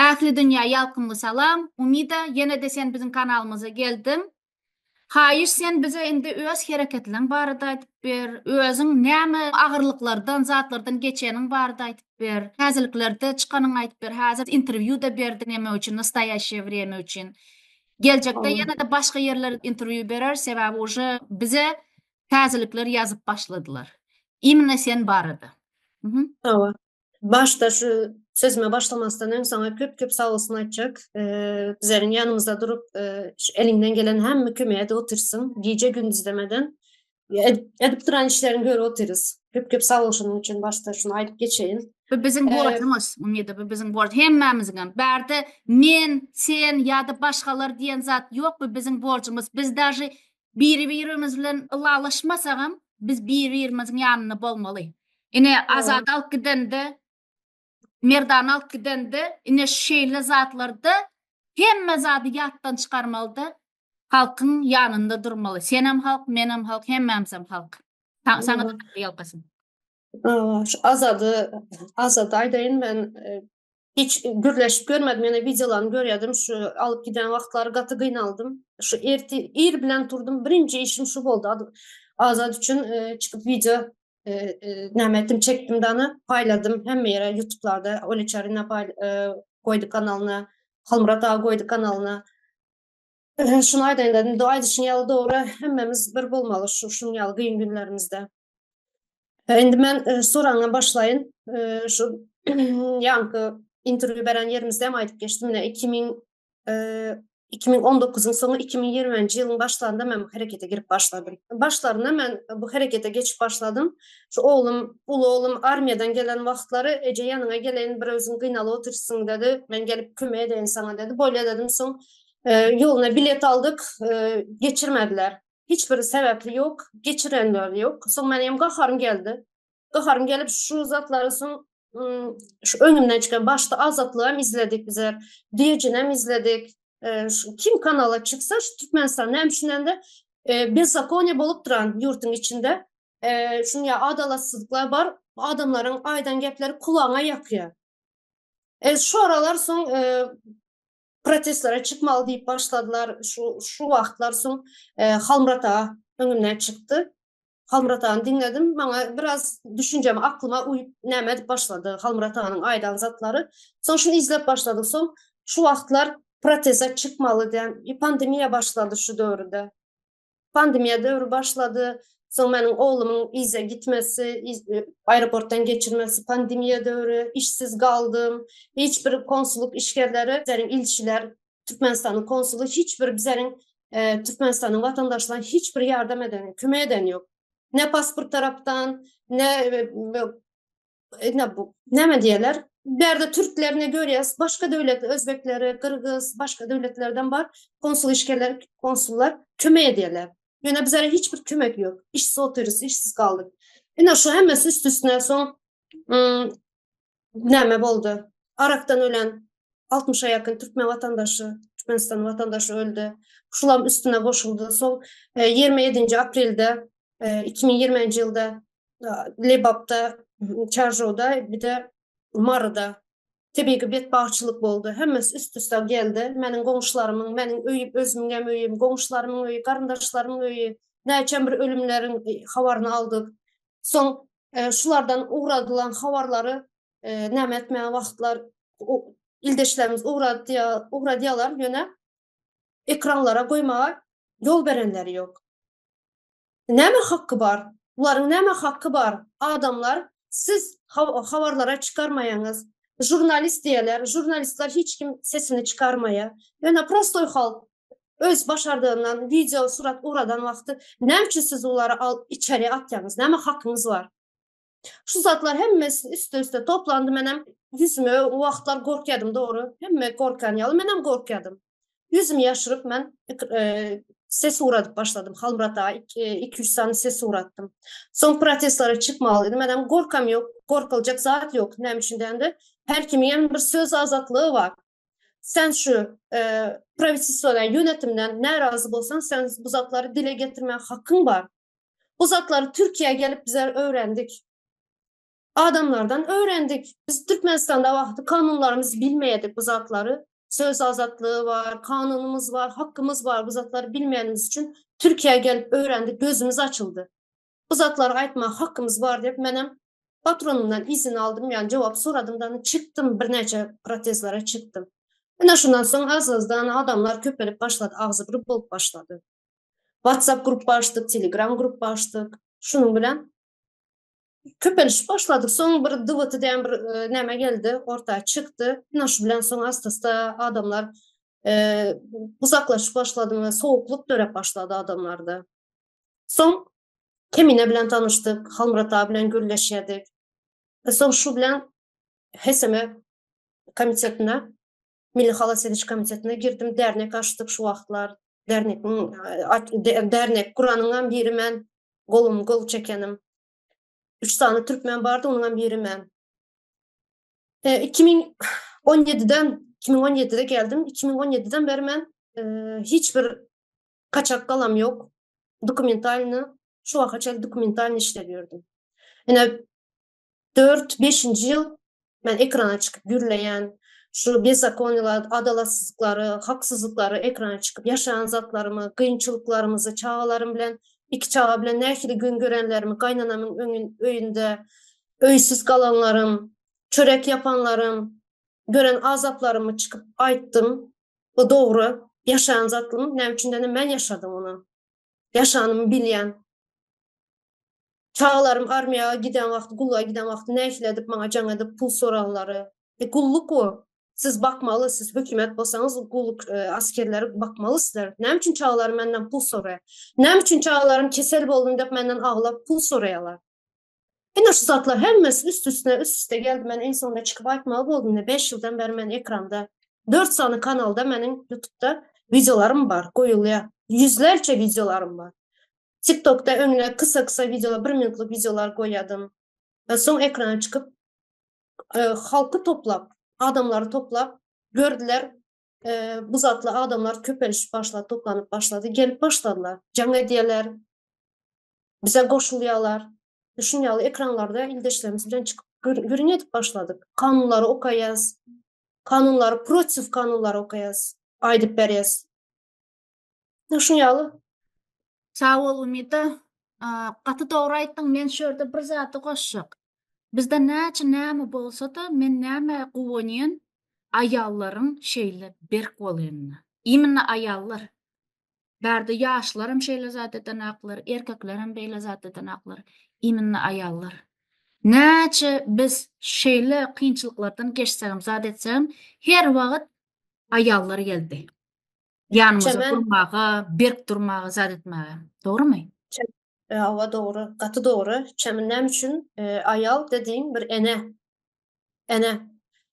Ähli dünýä ýalkymly salam. Umida ýene-de sen biziň kanalymyza geldiň. Haýyş sen bize indi öz hereketleň barada aýdyp ber. Özüň näme agyrlyklardan zatlardan geçeniň barada aýdyp ber. Täzeliklerde çykanyňy aýdyp ber. Häzir interwýu-da berdiň neme üçin nastoýaşýe wremýa üçin. Geljekde ýene-de başga ýerlere interwýu bereris sebäbi uje bize täzelikler ýazyp başladylar. Imенно sen barada. Hawa. Başda şu sözüme başlamazdan öň saňa köp köp sag bolsun aýtjak. Bizleriň ýanymyzda durup şu eliňden gelen hemme kömegi edip otyrsyň. Gije gündiz demeden edip duran işleriňi görüp otyrys. Köp köp sag bol şunuň üçin başda şuny aýdyp geçeýin. Bu biziň borjumyz, Umyda, bu biziň borj hemmämiziňem. Bärde men, sen ýa-da başgalar diýen zat ýok, bu biziň borjumyz. Biz daže biri-birimiz bilen ylalaşmasagam, biz bir-birimiziň ýanynda bolmaly. Ine, Azady alyp gidende, Merdany alyp gidende, ine şeýle zatlarda hemme zady ýatdan çykarmaly-da, halkyň ýanynda durmaly. Senem halk, menem halk, hemmämizem halk. Saňa-da ýalkasyn. Şu Azady, Azady aýdaýyn men hiç gürleşip görmedim, ýöne wideolaryny görýärdim. Şu alyp giden wagtlary gaty gynaldym. Şu ertir ir bilen turdum, birinji işim şu boldy. Azat üçin çykyp wideo näme etdim, çekdim dany, paýladym hemme ýere ýutublarda, Oli Çarina goýdy kanalyna, Halmyrat aga goýdy kanalyna. Şuny aýdaýyn dedim, aýdyşyň ýaly dogry, hemmemiz bir bolmaly şu şunuň ýaly kyn günlerimizde. Indi men soraňdan başlaýyn. Şu ýaňky interwýu beren ýerimizde hem aýdyp geçdim. Ine 2000 2019-yň soňy 2020-nji ýylyň başlarynda men bu herekete girip başladym. Başlarynda men bu herekete geçip başladym. Şu oglum, uly oglum armiýadan gelen wagtlary eje ýanyňa geleýin bir özüň gynalyp otyrsyň dedi. Men gelip kömek edeýin saňa dedi. Bolýa dedim. Soň ýoluna bilet aldyk, geçirmediler. Hiç bir sebäpli ýok, geçirenler ýok. Soň meniň hem gaharym geldi. Gaharym gelip şu zatlary soň şu öňümden çykan başda Azatlygam izledik bizler, Düýejinem izledik. Şu kim kanala çyksa şu Türkmenistan näme üçin bezakoniýa bolup duran ýurduň içinde şuň ýaly adalatsyzlyklar bar. Adamlaryň aýdan gepleri kulagyňa ýakýar. Şu aralar soň protestlere çykmaly diýip başladylar. Şu şu wagtlar soň Halmyrat aga öňümden çykdy. Halmyrat agany diňledim. Maňa biraz düşünjem aklyma uýup näme edip başlady Halmyrat aganyň aýdan zatlary. Soň şuny izläp başladyk. Soň şu wagtlar proteste çykmaly diýen pandemiýa başlady şu döwürde. Pandemiýa döwri başlady. Soň meniň oglumyň yza gitmesi, aeroportdan geçirmesi, pandemiýa döwri, işsiz galdym. Hiç bir konsullyk işgärleri, bizleriň ilçiler, Türkmenistanyň konsuly hiç bir bizleriň Türkmenistanyň watandaşlaryna hiç bir ýardam eden, kömek eden ýok. Ne pasport tarapdan, ne ne bu näme diýerler? Bärde türklerini görýäs, başga döwlet özbekleri, gyrgyz, başga döwletlerden bar. Konsul işgärler, konsullar kömek edýärler. Ýöne bizlere hiç bir kömek ýok. Işsiz otyrys, işsiz galdyk. Ine şu hemmesi üst üstüne soň näme boldy? Arakdan ölen 60-a ýakyn türkmen watandaşy, Türkmenistan watandaşy öldi. Şulam üstüne goşuldy. Soň 27-nji aprelde 2020-nji ýylda Lebapda, Çarjowda, bir-de Maryda tebigy betbagtçylyk boldy. Hemmesi üst-üste geldi. Meniň goňşularymyň, meniň öýüm, özümiň hem öýüm, goňşularymyň öýi, garyndaşlarymyň öýi, näçe bir ölümleriň habaryny aldyk. Soň şulardan ugradylan habarlary näme etmäge wagtlar ildeşlerimiz ugradýar, ugradýarlar, ýöne ekranlara goýmaga ýol berenleri ýok. Näme hakky bar? Bularyň näme hakky bar? Adamlar siz habarlara çykarmaýaňyz. Žurnalist diýerler, žurnalistler hiç kim sesini çykarmaýar. Ýöne prostoý halk öz başardygyndan wideo surat ugradan wagty näme üçin siz olary alyp içeri atýaňyz? Näme hakyňyz bar? Şu zatlar hemmesi üste-üste toplandy menem ýüzüme o wagtlar gorkýadym dogry hemme gorkan ýaly menem gorkýadym. Ýüzümi ýaşyryp men ses ugradyp başladym Halmyrat aga 2-3 sany ses ugratdym. Soň protestlere çykmaly dedim menem gorkam ýok gorkuljak zat ýok näme üçin diýende her kimiň hem bir söz azatlygy bar. Sen şu prawitelstwodan ýönetimden närazy bolsaň sen bu zatlary dile getirmäge hakyň bar. Bu zatlary Türkiýä gelip bizler öwrendik. Adamlardan öwrendik. Biz Türkmenistanda wagty kanunlarymyzy bilmeýärdik bu zatlary. Söz azatlygy bar, kanunymyz bar, hakkymyz bar bu zatlary bilmeýänimiz üçin Türkiýä gelip öwrendik, gözümiz açyldy. Bu zatlary aýtmaga hakkymyz bar diýip menem patronymdan izin aldym, ýagny jogap soradym da çykdym, birnäçe protestlere çykdym. Ine şundan soň az-azdan adamlar köpelip başlady, agzybir bolup başlady. WhatsApp grupba açdyk, Telegram grupba açdyk. Şunuň bilen köpelişip başladyk. Soň bir DWT diýen bir e, näme geldi, orta çykdy. Ine şu bilen soň asta-asta adamlar e, uzaklaşyp başlady we sowuklyk dörep başlady adamlarda. Soň Kemine bilen tanyşdyk, Halmyrat aga bilen gürleşýärdik. E, soň şu bilen HSM komitetine, Milli halas ediş komitetine girdim, dernek açdyk şu wagtlar. Dernegiň dernek guranyňam biri men, golum gol çekenim. Üç sany türkmen bardy, onuňam biri men. E, 2017-den 2017-de geldim. 2017-den beri men e, hiç bir kaçak galam ýok. Dokumentalny, şu waka çenli dokumentalny işläp ýördüm. Ine 4-5-nji ýyl men ekrana çykyp gürleýän, şu bezakoniýalar, adalatsyzlyklary, haksyzlyklary ekrana çykyp ýaşaýan zatlarymy, kynçylyklarymyzy çagalarym bilen, iki çaga bilen nähili gün görenlerimi, gaýnanamyň öňün öýünde öýsüz galanlarym, çörek ýapanlarym, gören azaplarymy çykyp aýtdym. Bu dogry, ýaşaýan zatlym, näme üçin diýende men ýaşadym ony. Ýaşanymy bilýän. Çagalarym armiýa giden wagty, gulluga giden wagty nähili edip maňa jaň edip pul soranlary. E, gulluk o. Siz bakmaly, siz hökümet bolsaňyz gulluk e, askerleri bakmaly sizler. Näme üçin çagalarym menden pul soraýar? Näme üçin çagalarym kesel boldum diýip menden aglap pul soraýarlar? Ine şu zatlar hemmesi üst üstüne üst üste geldi. Men en sonunda çykyp aýtmaly boldum. Ine 5 ýyldan bäri men ekranda 4 sany kanalda meniň YouTube'da wideolarym bar, goýulýar. Ýüzlerçe wideolarym bar. TikTokda öňüne kysa-kysa wideolar, bir minutlyk wideolar goýýardym. Soň ekrana çykyp e, halky toplap, adamlary toplap gördüler. E, bu zatly adamlar köpelişip başlady, toplanyp başlady, gelip başladylar. Jaň edýärler. Bize goşulýarlar. Şuň ýaly ekranlarda ildeşlerimiz bilen çykyp gürrüň edip başladyk. Kanunlary okaýas. Kanunlary, protiv kanunlary okaýas. Aýdyp berýäs. Şuň ýaly. Sag bol Umida. Gaty dogry aýtdyň. Men şu ýerde bir zady goşjak. Bizde näçe näme bolsa-da, men nämä guwanýan, aýallaryň şeýle berk bolanyna. Imенно aýallar. Bärde ýaşlaram şeýle zat edenaklar, erkeklerem beýle zat edenaklar. Imенно aýallar. Näçe biz şeýle kynçylyklardan geçsegem, zat etsegem, her wagt aýallar geldi. Ýanymyzda durmaga, berk durmaga, zat etmäge. Dogrumy? Hawa, dogry. Gaty dogry. Çemin näme üçin? Aýal dedigiň bir ene. Ene.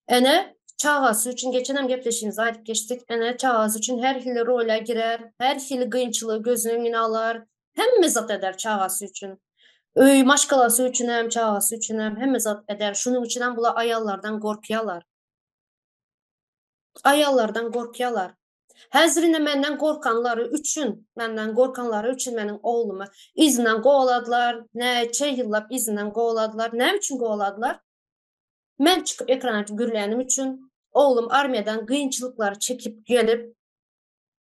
Ene çagasy üçin geçenem gepleşigimizde aýdyp geçdik. Ene çagasy üçin her hili rola girer, her hili gynçylygy gözüniň öňüne alar, hemme zat eder çagasy üçin. Öý maşgalasy üçinem, çagasy üçinem hemme zat eder. Şunuň üçinem bular aýallardan gorkýarlar. Aýallardan gorkýarlar. Häzir ine menden gorkanlary üçin, menden gorkanlary üçin meniň oglumy yzyndan kowaladylar, näçe ýyllap yzyndan kowaladylar. Näme üçin kowaladylar? Men çykyp ekrana gürlänim üçin, oglum armiýadan kynçylyklary çekip gelip,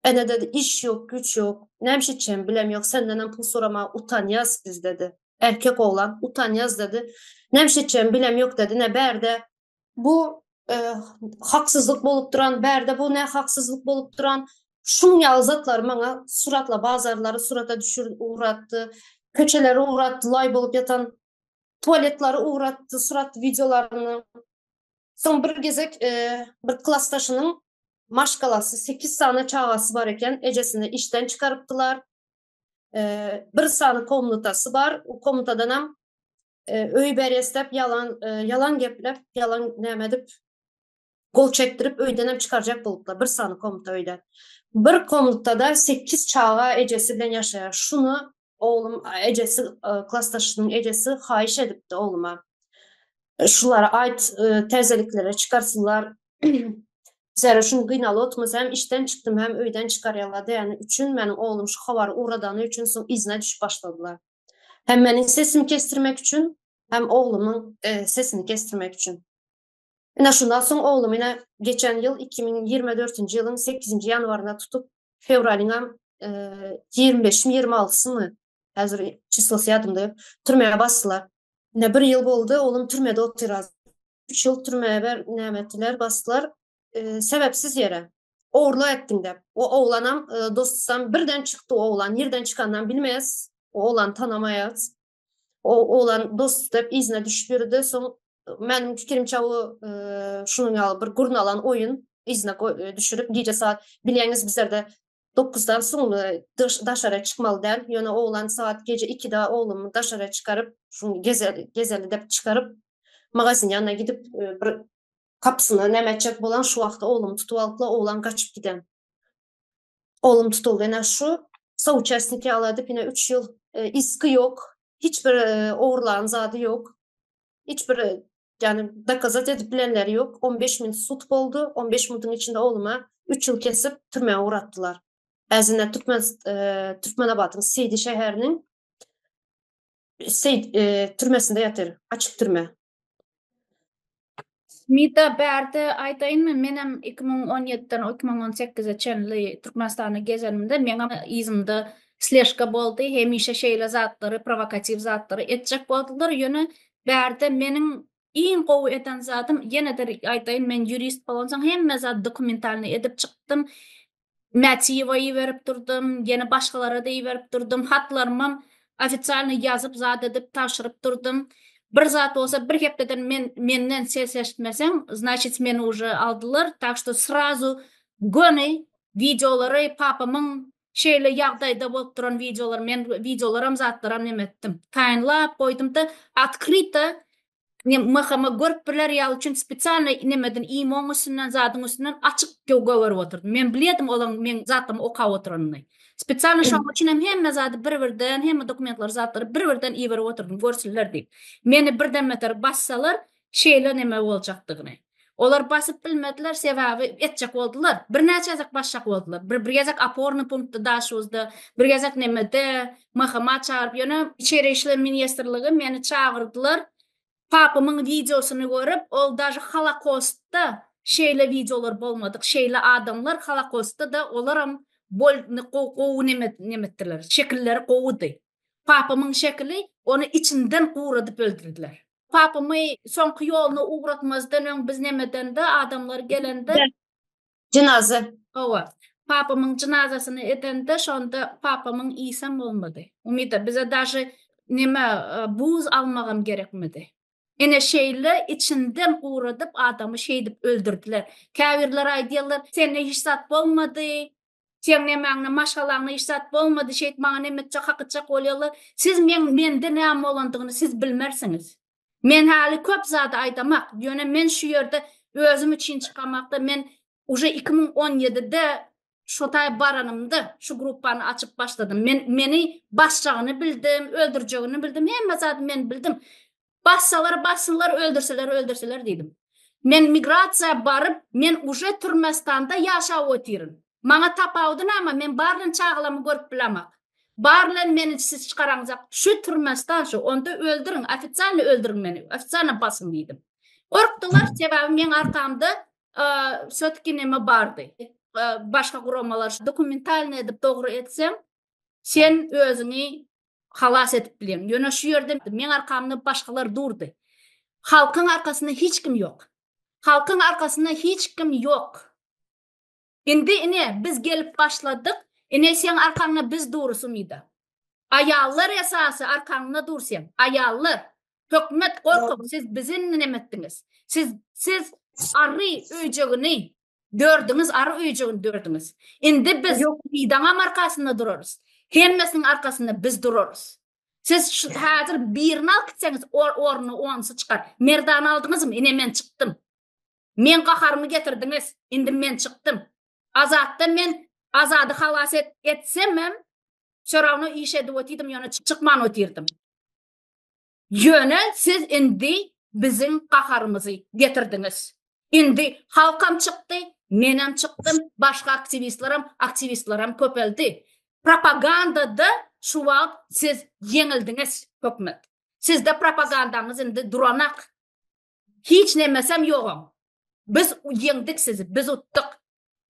ene dedi, iş ýok, güç ýok, näme iş etjegimi bilem ýok, sendenem pul soramaga utanýas biz dedi. Erkek oglan, utanýas dedi. Näme iş etjegimi bilem ýok dedi. Ine bärde bu e, haksyzlyk bolup duran, bärde bu ne haksyzlyk bolup duran, şuň ýaly zatlar maňa suratla bazarlary surata düşür ugratdy, köçeleri ugratdy, laý bolup ýatan tualetlary ugratdy, surat wideolaryny. Soň bir gezek e, bir klasdaşynyň maşgalasy 8 sany çagasy bar eken, ejesini işden çykarypdylar. E, bir sany komnatasy bar, o komnatadanam öý berýäs diýip ýalan ýalan gepläp, ýalan näme edip gol çekdirip öýdenem çykarjak boluplar bir sany komnata öýden. Bir komnatada 8 çaga ejesi bilen ýaşaýar. Şuny oglum ejesi klasdaşynyň ejesi haýyş edipdi ogluma. Şulara aýt täzeliklere çykarsynlar. Zerre şuny gynaly otmaz hem işden çykdym hem öýden çykarýarlar diýeni üçin meniň oglum şu habary ugradany üçin soň yzyna düşüp başladylar. Hem meniň sesimi kesdirmek üçin, Hem oglumyň e, sesini kesdirmek üçin. Ine şundan soň oglum ine geçen ýyl 2024-nji ýylyň 8-nji ýanwarynda tutup, fewralyňam 25-mi 26-symy, häzir çislosy ýadymda ýok, türmä basdylar. Ine bir ýyl boldy, oglum türmede otyr hazir. 3 ýyl türmä ber näme etdiler, basdylar. Sebäpsiz ýere. Ogurlyk etdiň diýip. O oglanam dostam birden çykdy o oglan, nirden çykanynam bilmeýäs. O oglany tanamaýas. O oglan dost diýip yzyna düşüp ýöredi. Soň meniň pikirimçe o şunuň ýaly bir gurnalan oýun yzyna düşürip gije saat bilýäňiz bizlerde 9-dan soň daşara çykmaly däl. Ýöne oglan saat gije 2-de oglumy daşara çykaryp, şuny gezeli gezeli diýip çykaryp magazin ýanyna gidip bir gapysyna näme etjek bolan şu wagtda oglumy tutup alyplar, oglan gaçyp giden. Oglum tutuldy. Ine şu souçastnik ýaly edip ine 3 ýyl iski ýok. Hiç bir ogurlan zady ýok. Hiç bir ýani dokazat edip bilenleri ýok. 15 minut sud boldy. 15 minutyň içinde ogluma 3 ýyl kesip türmä ugratdylar. Äzine Türkmen Türkmenabadyň Seýdi şäheriniň Seýd türmesinde ýatyr. Açyk türme. Smita bärde aýdaýynmy menem 2017-den 2018-e çenli Türkmenistanda gezenimde meňem yzymda sležka boldy hemişe şeýle zatlary prowokatiw zatlary etjek boldular ýöne bärde meniň iň gowy eden zadym ýene-de aýdaýyn men ýurist bolansoň hemme zady dokumentalnyý edip çykdym Mätiýewa iberip durdum, ýene başgalara-da iberip durdum. Hatlarymam ofitsialnyý ýazyp, zat edip tabşyryp durdum. Bir zat bolsa bir hepdeden men menden ses eşitmeseň, znaçit meni uje aldylar. Tak şto srazu göni wideolary papamyň şeýle ýagdaýda bolup duran wideolar men wideolaram zatlaram neme etdim. Taýynlap goýdum-da otkryto Ne MHM görüp biler ýaly üçin spesialno nemeden imoň üstünden zadyň üstünden açyk gögerip oturdym. Men bilýärdim olaň meň zatlarymy okap oturanyny. Spesialno şoň üçin hem hemme zady bir birden hemme dokumentlary zatlary bir birden iberip oturdym görsünler diýip. Meni birden beter bassalar şeýle neme boljakdygyny. Olar basyp bilmediler sebäbi etjek boldular. Birnäçe gezek basjak boldular. Bir bir gezek oporny punktda Daşuzda, bir gezek nemede MHM-a çagyryp ýöne içeri işler ministrligi meni çagyrdylar. Papamyň wideosyny görüp ol daže holokostda şeýle wideolar bolmadyk şeýle adamlar holokostda-da olaram bol gowy neme nemetdiler şekilleri gowudy. Papamyň şekili ony içinden guradyp öldürdiler. Papamy soňky ýoluna ugratmazdan öň biz nemedende adamlar gelende Jynaza. Hawa. Papamyň jynazasyny edende şonda papamyň ysam bolmady. Umyda bize daže neme buz almagam gerekmedi. Ine şeýle içinden guradyp adamy şeýdip öldürdiler. Käbirler aýdýarlar sende hiç zat bolmady. Seň nemäňde maşgalaňda hiç zat bolmady şeýdip maňa neme etjek hak etjek bolýarlar. Siz meň mende näme bolandygyny siz bilmersiňiz. Men häli köp zady aýdamak, ýöne men şu ýerde özüm üçin çykamakda men uje 2017-de şo taý baranymda şu gruppany açyp başladym. Men meni basjagyny bildim, öldürjegini bildim, hemme zady men bildim. Bassalar bassynlar, öldürseler öldürseler diýdim. Men migrasiýa baryp, men uje Türmestanda ýaşap otyryn. Maňa tapawudy näme, men bar bilen çagalamy görüp bilemak. Bar bilen meni siz çykaraňzak, şu Türmestan şu, onda öldüriň, ofitsialny öldüriň meni, ofitsialno basyň diýdim. Gorkdular, sebäbi meň arkamda wsýotki neme bardy. Başga guramalar dokumentalny edip dogry etseň, sen özüňi halas edip bilýäň. Ýöne şu ýerde meň arkamda başgalar durdy. Halkyň arkasynda hiç kim ýok. Halkyň arkasynda hiç kim ýok. Indi ine biz gelip başladyk, ine seň arkaňda biz durus Umyda. Aýallar esasy arkaňda dur seň. Aýallar. Hökümet gorkuň siz bizi indi neme etdiňiz. Siz siz ary öýjegini dördüňiz ary öýjegini dördüňiz. Indi biz Umydaňam arkasynda durarys. Hemmesiniň arkasynda biz durarys. Siz şu häzir birini alyp gitseňiz ornuna onusy çykar. Merdany aldyňyzmy? Ine men çykdym. Meň gaharymy getirdiňiz. Indi men çykdym. Azatdan men Azady halas et etsemem wsё rawno iş edip otydym ýöne çykman otyrdym. Ýöne siz indi biziň gaharymyzy getirdiňiz. Indi halkam çykdy, menem çykdym, başga aktiwistlerem, aktiwistlerem köpeldi. Propagandada şu wagt siz ýeňildiňiz hökümet. Sizde propagandaňyz indi duranak. Hiç nemesem ýogaň. Biz ýeňdik sizi, biz utdyk.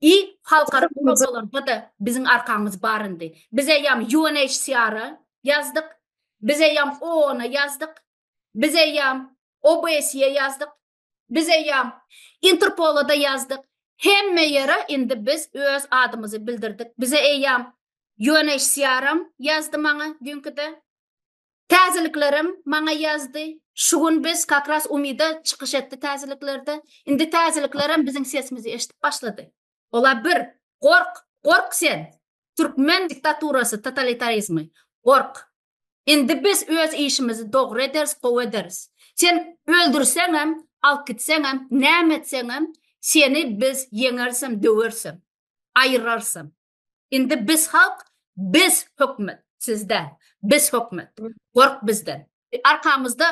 I halkara guramalarda-da biziň arkamyz bar indi. Biz eýýäm UNHCR-a ýazdyk, biz eýýäm OON-a ýazdyk, biz eýýäm OBSE ýazdyk, biz eýýäm Interpola-da ýazdyk. Hemme ýere indi biz öz adymyzy bildirdik. Bize eýýäm UNHCR-am ýazdy maňa düýnküde. Täzeliklerem maňa ýazdy. Şu gün biz kak raz Umyda çykyş etdi täzeliklerde. Indi täzeliklerem biziň sesimizi eşidip başlady. Ola bir, gork, gork sen! Türkmen diktaturasy, totalitarizmi. Gork. Indi biz öz işimizi dogry ederis, gowy ederis. Sen öldürseňem, alyp gitseňem, näme etseňem, seni biz ýeňerisem, döwerisem, aýyrarysam. Indi biz halk, biz hökümet, siz däl. Biz hökümet. Gork bizden. Arkamyzda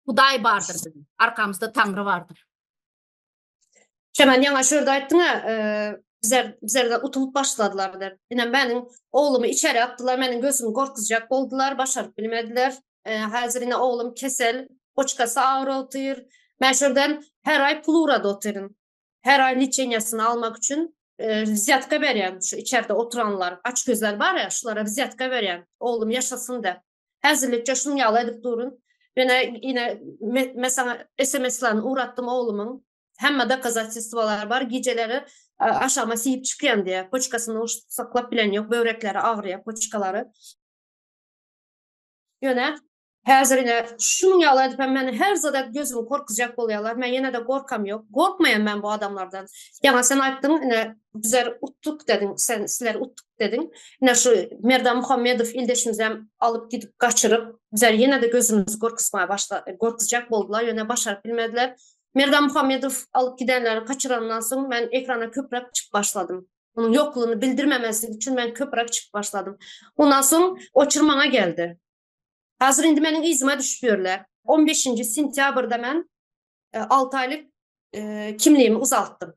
Hudaý bardyr biziň. Arkamyzda Taňry bardyr. Şemen ýaňa şu ýerde aýtdyň-a, bizler bizlerden utulyp başladylar diýip. Ine meniň oglumy içeri atdylar, meniň gözümi gorkuzjak boldular, başaryp bilmediler. Häzir ine oglum kesel, poçkasy agyr otyr. Men şu ýerden her aý pul ugrady otyryn. Her aý liçeniýasyny almak üçin wzýatka berýän şu içerde oturanlar, açgözler bar ýa, şulara wzýatka berýän, oglum ýaşasyn diýip. Häzirlikçe şunuň ýaly edip durun. Ýöne ine men saňa SMS-lerini ugratdym oglumyň. Hemme dokazatelstwolar bar. Gijeleri aşagyma siýip çykýan diýýär. Poçkasyny saklap bilen ýok, böwrekleri agyrýar, poçkalary. Ýöne häzir ine şunuň ýaly edip hem meni her zada gözümi gorkuzjak bolýarlar. Men ýene-de gorkam ýok. Gorkmaýan men bu adamlardan. Ýaňa sen aýtdyň, ine bizler utduk dediň, sen sizler utduk dediň. Ine şu Merdan Muhammedow ildeşimizem alyp gidip gaçyryp, bizler ýene-de gözümizi gorkuzmaga başla gorkuzjak boldular, ýöne başaryp bilmediler. Merdan Muhammedow alyp gidenleri gaçyrandan soň men ekrana köpräk çykyp başladym. Onuň ýoklugyny bildirmemezlik üçin men köpräk çykyp başladym. Ondan soň oçur maňa geldi. Häzir indi meniň yzyma düşüp ýörler. On beşinji sentýabrda men 6 aýlyk kimligimi uzaltdym.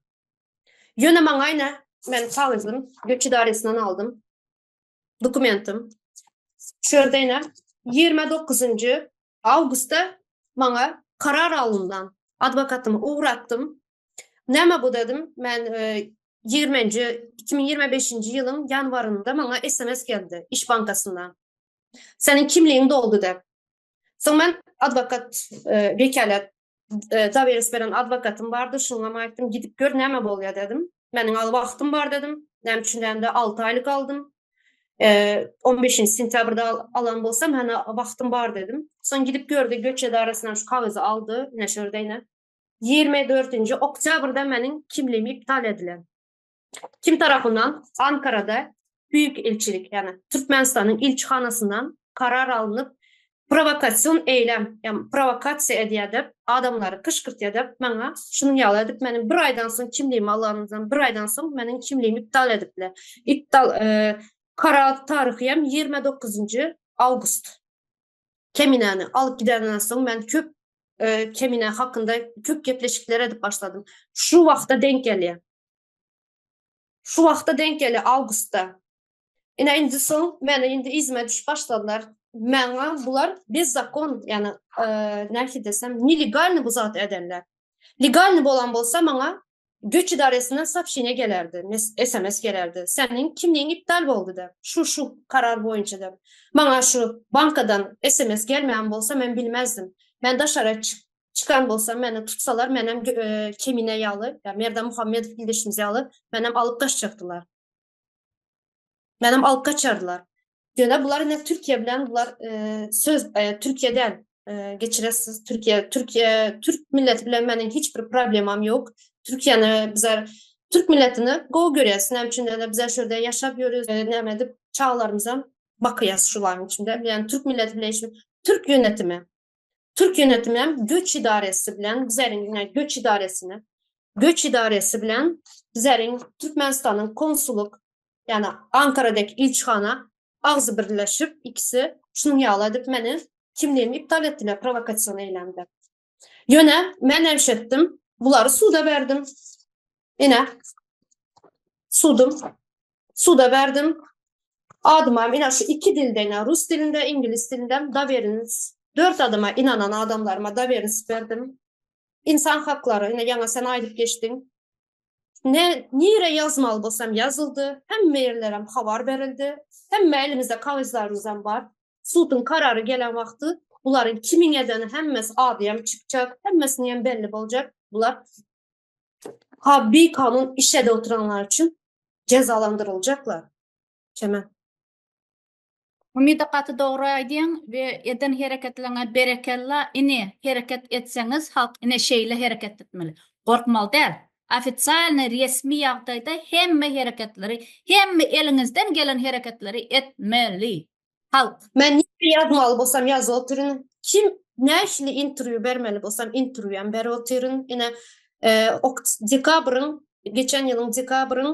Ýöne maňa ine men kagyzym göç idaresinden aldym. Dokumentim. Şu ýerde ine 29-njy awgustda maňa karar alyndan adwokatymy ugratdym. Näme bu dedim. Men 20-nji 2025-nji ýylyň ýanwarynda maňa SMS geldi Iş bankasyndan. Seniň kimligiň doldy diýip. Soň men adwokat wekalet doweris beren adwokatym bardy, şoňam aýtdym, gidip gör näme bolýar dedim. Meniň al wagtym bar dedim. Näme üçin dämde 6 aýlyk aldym. 15-nji sentýabrda alan bolsam, hany wagtym bar dedim. Soň gidip gördi, göç edarasyndan şu kagyzy aldy, ine şu ýerde ine. 24-nji oktýabrda meniň kimligim iptal edilen. Kim tarapyndan? Ankarada Büyük ilçilik, ýagny Türkmenistanyň ilçihanasyndan karar alnyp, prowokasion eýlem, ýagny prowokasiýa edýär diýip, adamlary kyşgyrtýar diýip, maňa şunuň ýaly edip meniň bir aýdan soň kimligimi alanymdan bir aýdan soň meniň kimligimi iptal edipler. Iptal karar taryhy hem 29-njy awgust. Keminäni alyp gidenden soň men köp Kemine hakynda köp gepleşikler edip başladym. Şu wagta deň gelýär. Şu wagta deň gelýär awgustda. Ine indi soň meni indi yzyma düşüp başladylar. Maňa bular bezzakon, ýagny nähili desem, nelegalny bu zat edenler. Legalny bolan bolsa maňa göç idaresinden soobşeniýe gelerdi, SMS gelerdi. Seniň kimligiň iptal boldy diýip, şu şu karar boýunça diýip. Maňa şu bankadan SMS gelmeýän bolsa men bilmezdim. Men daşara çykan bolsam meni tutsalar menem Kemine ýaly, ýa Merdan Muhammedow ildeşimiz ýaly menem alyp gaçjakdylar. Menem alyp gaçardylar. Ýöne bular ine Türkiýe bilen bular söz Türkiýe däl geçiresiz. Türkiýe Türkiýe türk milleti bilen meniň hiç bir problemam ýok. Türkiýäni bizler türk milletini gowy görýäs. Näme üçin diýende bizler şu ýerde ýaşap ýörüs, näme edip çagalarymyzam bakýas şularyň içinde. Ýani türk milleti bilen hiç türk yönetimi Türk yönetimi hem göç idaresi bilen bizleriň ýa göç idaresini göç idaresi bilen bizleriň Türkmenistanyň konsullyk ýagny Ankaradaki ilçihana agzy birleşip ikisi şunuň ýaly edip meni kimligimi iptal etdiler prowokasion eýlemde. Ýöne men emşetdim bulary suda berdim. Ine sudum suda berdim. Adymam ine şu iki dilde ine rus dilinde, iňlis dilinde doweriniz. Dört adama inanan adamlaryma dowernost berdim. Insan haklary, ine ýaňa sen aýdyp geçdiň. Ne, nire ýazmaly bolsam ýazyldy, hemme ýerlerem habar berildi. Hemme elimizde kagyzlarymyzam bar. Suduň karary gelen wagty bularyň kimiň edeni hemmesi adyam çykjak, hemmesiniňem belli boljak. Bular ha bikanun iş edip oturanlar üçin jezalandyryljaklar. Çemen. Umyda gaty dogry aýdýaň we eden hereketleňe berekella ine hereket etseňiz halk ine şeýle hereket etmeli gorkmaly däl ofisialnyý resmi ýagdaýda hemme hereketleri hemme eliňizden gelen hereketleri etmeli halk. Men nirde ýazmaly bolsam ýazyp otyryn kim nähili interwýu bermeli bolsam interwýu hem berip otyryn ine dekabryň geçen ýylyň dekabryň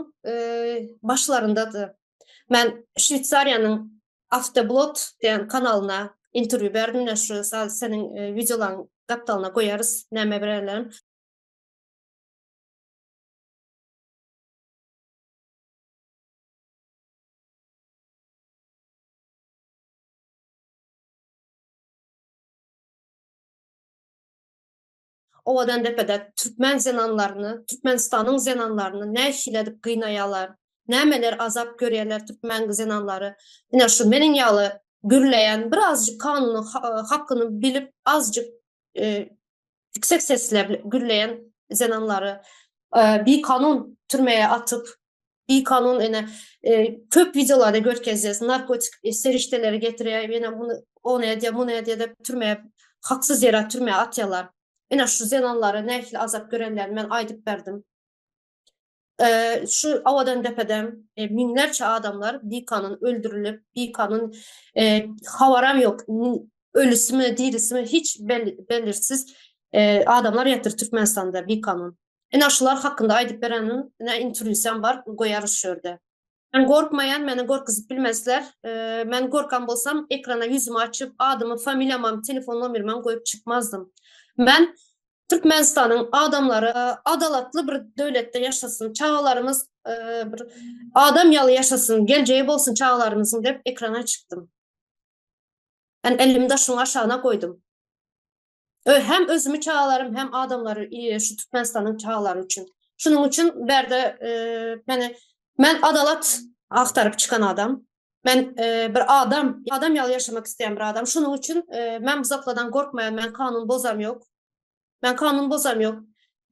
başlaryndady Men Şweýsariýanyň Afteblot diýen kanalyna interwýu berdim. Ine şu seniň wideolaryň gapdalyna goýarys näme berenlerim. Owadandepede türkmen zenanlaryny, Türkmenistanyň zenanlaryny nähili edip gynaýarlar, nämeler azap görýärler türkmen zenanlary. Ine şu meniň ýaly gürleýän, birazjyk kanunyň hakyny bilip, azjyk yüksek sesle gürleýän zenanlary bikanun türmeye atyp, bikanun ine köp wideolarda görkezýäs, narkotik serişdeleri getirýär, ýene muny ony edýär, muny edýär diýip türmeye haksyz ýere türmeye atýarlar. Ine şu zenanlary nähili azap görenlerini men aýdyp berdim. Şu Owadandepede müňlerçe adamlar bikanun öldürilip, bikanun habaram ýok, ölüsimi, dirisimi hiç belirsiz adamlar ýatyr Türkmenistanda bikanun. Ine şular hakynda aýdyp berenim, ine interwýusam bar, goýarys şu ýerde. Men gorkmaýan, meni gorkuzyp bilmezler. Men gorkan bolsam, ekrana ýüzümi açyp, adymy, familiýamam, telefon nomerimem goýup çykmazdym. Men Türkmenistanyň adamlary adalatly bir döwletde ýaşasyn, çagalarymyz bir adam ýaly ýaşasyn, geljegi bolsun çagalarymyzyň diýip ekrana çykdym. Men elimi daşyň aşagyna goýdum. Hem özümi çagalarym hem adamlary şu Türkmenistanyň çagalary üçin. Şunuň üçin bärde meni men adalat agtaryp çykan adam. Men bir adam, adam ýaly ýaşamak isleýän bir adam. Şunuň üçin men bu zatlardan gorkmaýan, men kanun bozam ýok. Men kanun bozam ýok.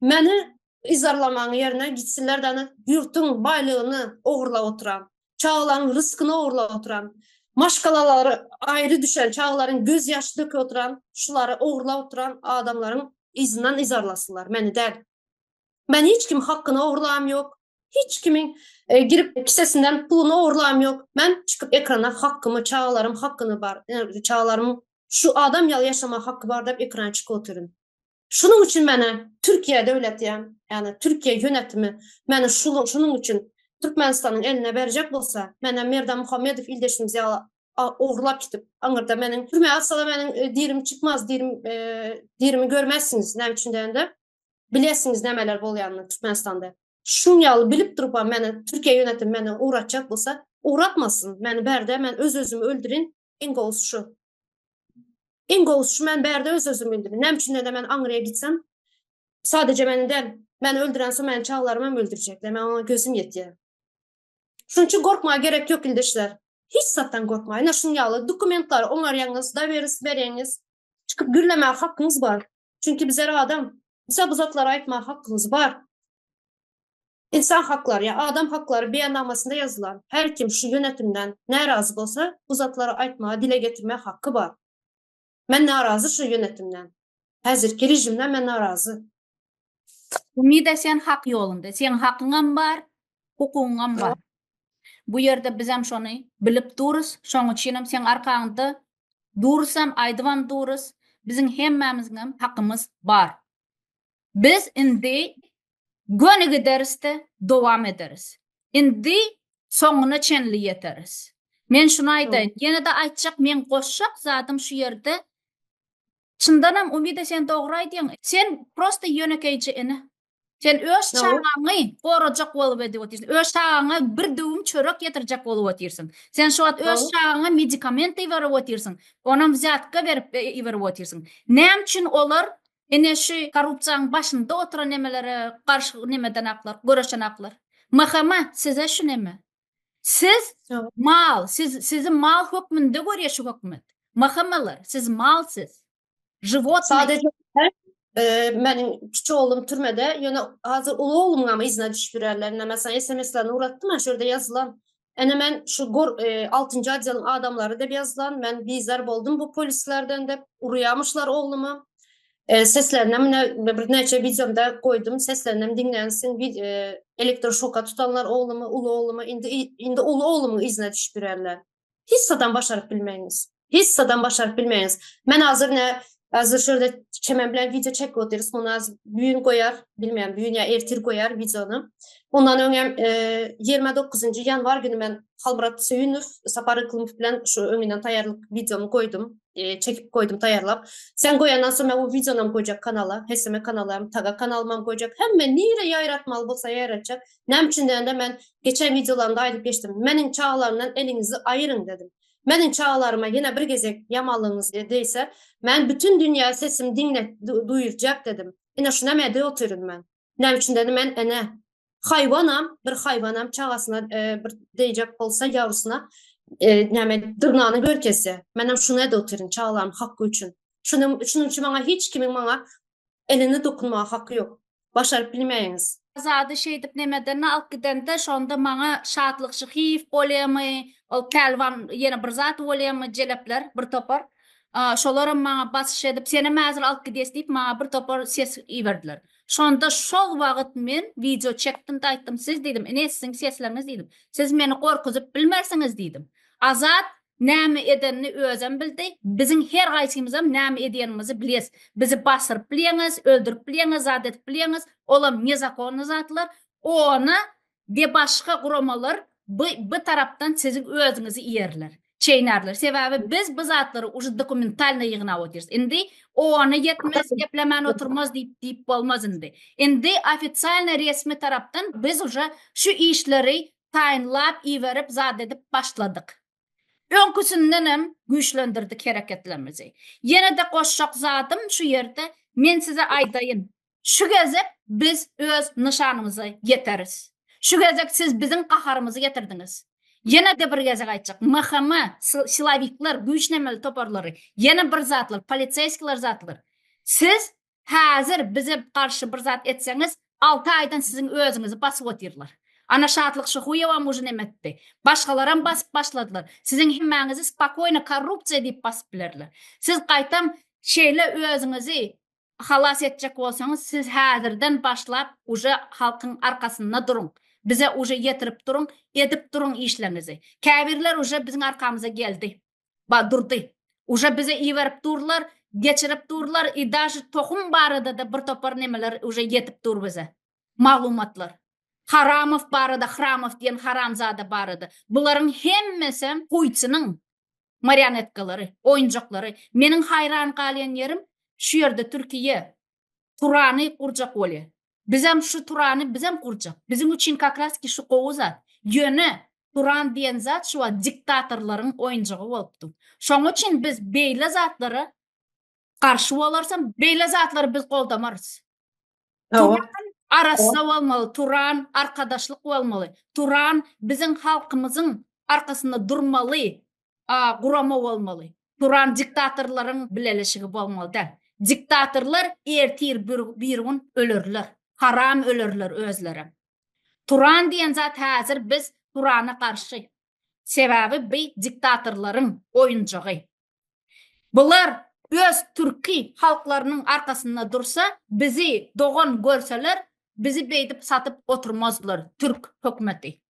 Meni yzarlamagyň ýerine gitsinler däne ýurtuň baýlygyny ogurlap oturan, çagalaryň ryskyny ogurlap oturan, maşgalalary aýry düşen, çagalaryň göz ýaşy döküp oturan, şulary ogurlap oturan adamlaryň yzyndan yzarlasynlar, meni däl. Men hiç kim hakkyny ogurlam ýok. Hiç kimiň girip kisesinden puluny ogurlam ýok. Men çykyp ekrana hakkymy, çagalarym hakkyny bar, çagalarymyň şu adam ýaly ýaşama haky bar diýip ekrana çykyp otyryn. Şunuň üçin meni Türkiýe döwleti, ýagny Türkiýe ýönetimi meni şunuň üçin Türkmenistanyň eline berjek bolsa, meni Merdan Muhammedow ildeşimiz ýaly ogurlap gidip, aňyrda meniň türmä atsalar meniň dirim çykmaz, dirim dirimi görmezsiňiz. Näme üçin diýende, bilesiňiz nämeler bolýanyny Türkmenistanda. Şuň ýaly bilip durup meni Türkiýe ýönetimi meni ugratjak bolsa, ugratmasyn. Meni bärde men öz-özümi öldürin, iň gowusy şu. Iň gowusy şu men bärde öz özümi öldürin. Näme üçin diýende men aňryýa gitsem sadeje meni däl, meni öldürensoň meniň çagalarym hem öldürjekler. Men oňa gözüm ýetýär. Şunuň üçin gorkmaga gerek ýok ildeşler. Hiç zatdan gorkmaň. Ine şunuň ýaly dokumentlary oňarýaňyz, doweris berýäňiz. Çykyp gürlemäge hakyňyz bar. Çünki bizler adam. Bize bu zatlary aýtmaga hakymyz bar. Insan haklary ýa adam haklary beýannamasynda ýazylan her kim şu ýönetimden närazy bolsa bu zatlary aýtmaga dile getirmäge haky bar. Men narazy şu ýönetimden. Häzirki režimden men narazy. Umyda sen hak ýolunda. Seň hakyňam bar, hukugyňam bar. Bu ýerde bizem şony bilip durus, şoň üçinem seň arkaňda durusam, aýdybam durus. Biziň hemmämiziňem hakymyz bar. Biz indi göni gideris-de, dowam ederis. Indi soňuna çenli ýeteris. Men şuny aýdaýyn, ýene-de aýtjak, meň goşjak zadym şu ýerde, çyndanam Umyda sen dogry aýdýaň, sen prosta ýönekeýje ene. Sen öz çagaňy gorajak bolup edip otyrsyň. Öz çagaňa bir döwüm çörek getirjek bolup otyrsyň. Sen şu wagt öz çagaňa medikament iberip otyrsyň. Onam wzýatka berip e, iberip otyrsyň. Näme üçin olar ine şu korrupsiýanyň başynda oturan nemelere garşy nemedenaklar, göreşenaklar? MHM size şu neme? Siz mal, siz sizi mal hökmünde görýär şu hökümet. MHM-ler, siz mal siz. Životnyý. Sadece e, meniň kiçi oglum türmede, ýöne hazir uly oglumyň hem yzyna düşüp ýörärler. Ine men sana SMS-lerini ugratdym, şu ýerde ýazylan. Ene men şu gor e, 6-njy otdeliň adamlary dep ýazylan. Men bizar boldum bu polislerden dep urýamyşlar oglumy. E, seslerini hem bir näçe wideomda goýdum. Seslerini hem diňlänsiň. E, elektroşoka tutanlar oglumy, uly oglumy. Indi indi uly oglumyň yzyna düşüp ýörärler. Hiç zadam başaryp bilmeýiňiz. Hiç zadam başaryp bilmeýiňiz. Men hazir ne hazir şurada Çemen bilen video çekip otyrys. Muny az büyün goýar, bilmeýän büyün ýa ertir goýar videony. Ondan öňem e, 29 ýanwar güni men Halmyrat Söýünow, Sapar Yklymow bilen şu öňünden taýýarlyk videomy goýdum. E, çekip goýdum taýýarlap. Sen goýandan soň men o videony hem goýjak kanala, HSM kanala hem, Taga kanalyma hem goýjak. Hemme nire ýaýratmaly bolsa ýaýratjak. Näme üçin diýende men geçen wideolarymda aýdyp geçdim. Meniň çagalarymdan eliňizi aýyryň dedim. Meniň çagalaryma ýene bir gezek ýamanlygyňyz degse, men bütün dünýä sesimi diňlet duýurjak dedim. Ine şuna edip otyryn men. Näme üçin dedim men ene. Haýwanam bir haýwanam çagasyna e, bir deýjek bolsa ýawrusyna e, näme dyrnagyny görkezse. Menem şunu edip otyryn çagalarym haky üçin. Şunuň şunuň üçin maňa hiç kimiň maňa elini dokunmaga haky ýok. Başaryp bilmeýäňiz. Azady şeýdip nemeden alyp gidende şonda maňa Şatlyk Şyhyýew bolýamy, ol Pälwan ýene bir zat bolýamy jelepler bir topar. Şolaram maňa basyş edip senem häzir alyp gidýäs diýip maňa bir topar ses iberdiler. Şonda şol wagt men wideo çekdim-de aýtdym siz diýdim ine siziň sesleriňiz diýdim. Siz meni gorkuzyp bilmersiňiz diýdim. Azat Näme edenini özem bildi. Biziň her gaýsymyzam näme edýänimizi bilýäs. Bizi basyryp bilýäňiz, öldürip bilýäňiz, zat edip bilýäňiz. Olam nezakonny zatlar. Ona de başga guramalar by by tarapdan siziň özüňizi iýerler. Çeýnärler. Sebäbi biz bu zatlary uje dokumentalno ýygnap otyrys. Indi ona ýetmez, geplemän oturmaz diýip diýip bolmaz indi. Indi ofitsialno resmi tarapdan biz uje şu işleri taýynlap iberip zat edip başladyk. Öňküsindenem güýçlendirdik hereketlerimizi. Ýene-de goşjak zadym şu ýerde men size aýdaýyn. Şu gezek biz öz nyşanymyza ýeteris. Şu gezek siz biziň gaharymyzy getirdiňiz. Ýene-de bir gezek aýtjak, MHM, silowikler, güýçlemeli toparlary, ýene bir zatlar, poliseýskiler zatlar. Siz Häzir bize garşy bir zat etseňiz, alty aýdan siziň özüňizi basyp otyrlar. Ana Şatlyk Şyhuýewam uje neme etdi. Başgalaram basyp başladylar. Siziň hemmäňizi spokoýno korrupsiýa diýip basyp bilerler. Siz gaýtam şeýle özüňizi halas etjek bolsaňyz, siz häzirden başlap uje halkyň arkasynda duruň. Bize uje ýetirip duruň, edip duruň işleriňizi. Käbirler uje biziň arkamyza geldi. Ba durdy. Uje bize iberip durlar, geçirip durlar i daže tohum barada-da bir topar nemeler uje ýetip dur bize. Maglumatlar. Haramow barada, Hramow diýen haramzada barada. Bularyň hemmesem Putiniň marionetkalary, oýunjaklary. Meniň haýran galýan ýerim şu ýerde Türkiýe Turany gurjak bolýar. Bizem şu Turany bizem gurjak. Biziň üçin kak raz ki şu gowy zat. Ýöne Turan diýen zat şu wagt diktatorlaryň oýunjagy bolup dur. Şoň üçin biz beýle zatlara garşy bolarsam, beýle zatlary biz goldamarys. Turan arassa bolmaly, Turan arkadaşlyk bolmaly. Turan biziň halkymyzyň arkasynda durmaly gurama bolmaly. Turan diktatorlaryň bileleşigi bolmaly däl. Diktatorlar ertir birigün ölerler. Haram ölerler özlerem. Turan diýen zat häzir biz Turana garşy. Sebäbi bi diktatorlaryň oýunjagy. Bular öz türki halklarynyň arkasynda dursa bizi dogan görseler bizi beýdip satyp oturmazdylar türk hökümeti.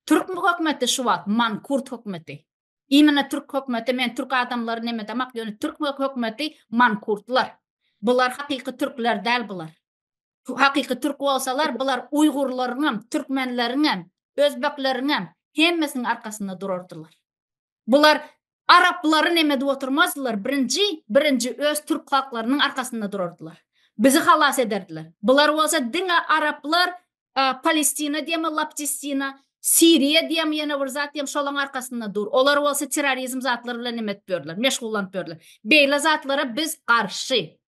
Türk hökümeti şu wagt mankurt hökümeti. Imенно türk hökümeti men türk adamlary nemedemak ýöne türk hökümeti mankurtlar. Bular hakyky türkler däl bular. Hakyky türk bolsalar bular uýgurlaryňam, türkmenleriňem, özbekleriňem hemmesiniň arkasynda durardylar. Bular araplary neme edip oturmazdylar birinji birinji öz türk halklarynyň arkasynda durardylar. Bizi halas ederdiler. Bular bolsa diňe araplar Palestina diýemi Laptestina, Siriýa diýemi ýene bir zat diýemi şolaň arkasynda dur. Olar bolsa terrorizm zatlary bilen neme edip ýörler, meşgullanyp ýörler. Beýle zatlara biz garşy.